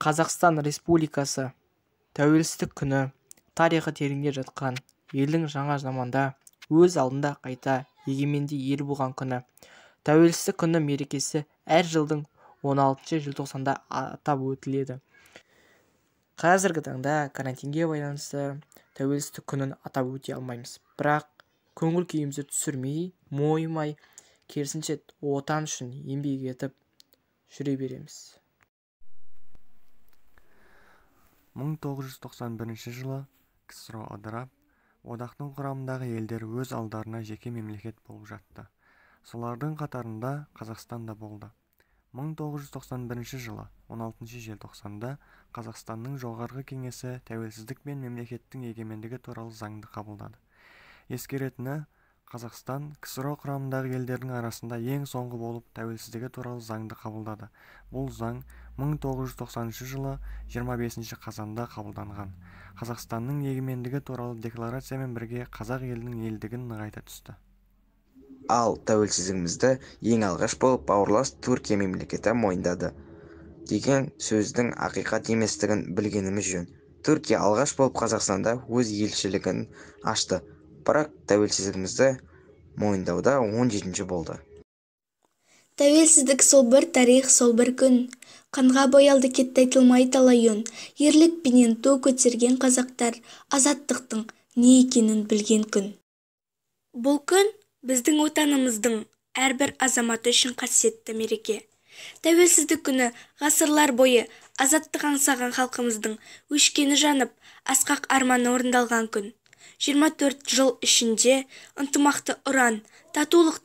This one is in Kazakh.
Қазақстан Республикасы Тәуелсіздік күні тарихы тереңде жатқан елдің жаңа заманда өз алдына қайта егеменді ел болған күні. Тәуелсіздік күні мерекесі әр жылдың 16 желтоқсанда атап өтіледі. Қазіргі таңда карантинге байланысты Тәуелсіздік күнін атап өте алмаймыз. Бірақ көңіл күйімізді түсірмей, мойымай, керісінше Отан үшін еңбек етіп жүре береміз. 1991 жылы КСРО ыдырап, одақтың құрамындағы елдер өз алдарына жеке мемлекет болып жатты. Солардың қатарында Қазақстан да болды. 1991 жылы 16 желтоқсанда Қазақстанның Жоғарғы Кеңесі Тәуелсіздік пен мемлекеттің егемендігі туралы заңды қабылдады. Ескеретіні, Қазақстан КСРО құрамындағы елдердің арасында ең соңғы болып тәуелсіздігі туралы заңды қабылдады. Бұл заң 1990 жылы 25 қазанда қабылданған. Қазақстанның егемендігі туралы декларациямен бірге қазақ елінің елдігін нығайта түсті. Ал тәуелсіздігімізді ең алғаш болып бауырлас Түркия мемлекеті мойындады деген сөздің ақиқат еместігін білгеніміз жөн. Түркия алғаш болып Қазақстанда өз елшілігін ашты, бірақ тәуелсіздігімізді мойындауда 17-ші болды. Тәуелсіздік сол бір тарих, сол бір күн. Қанға боялды кетті айтылмай талай үн. Ерлікпенен ту көтерген қазақтар азаттықтың не екенін білген күн. Бұл күн біздің Отанымыздың әрбір азаматы үшін қасиетті мереке. Тәуелсіздік күні ғасырлар бойы азаттық аңсаған халқымыздың өшкені жанып, асқақ арманы орындалған күн. 24 жыл ішінде ынтымақты ұран, татулықты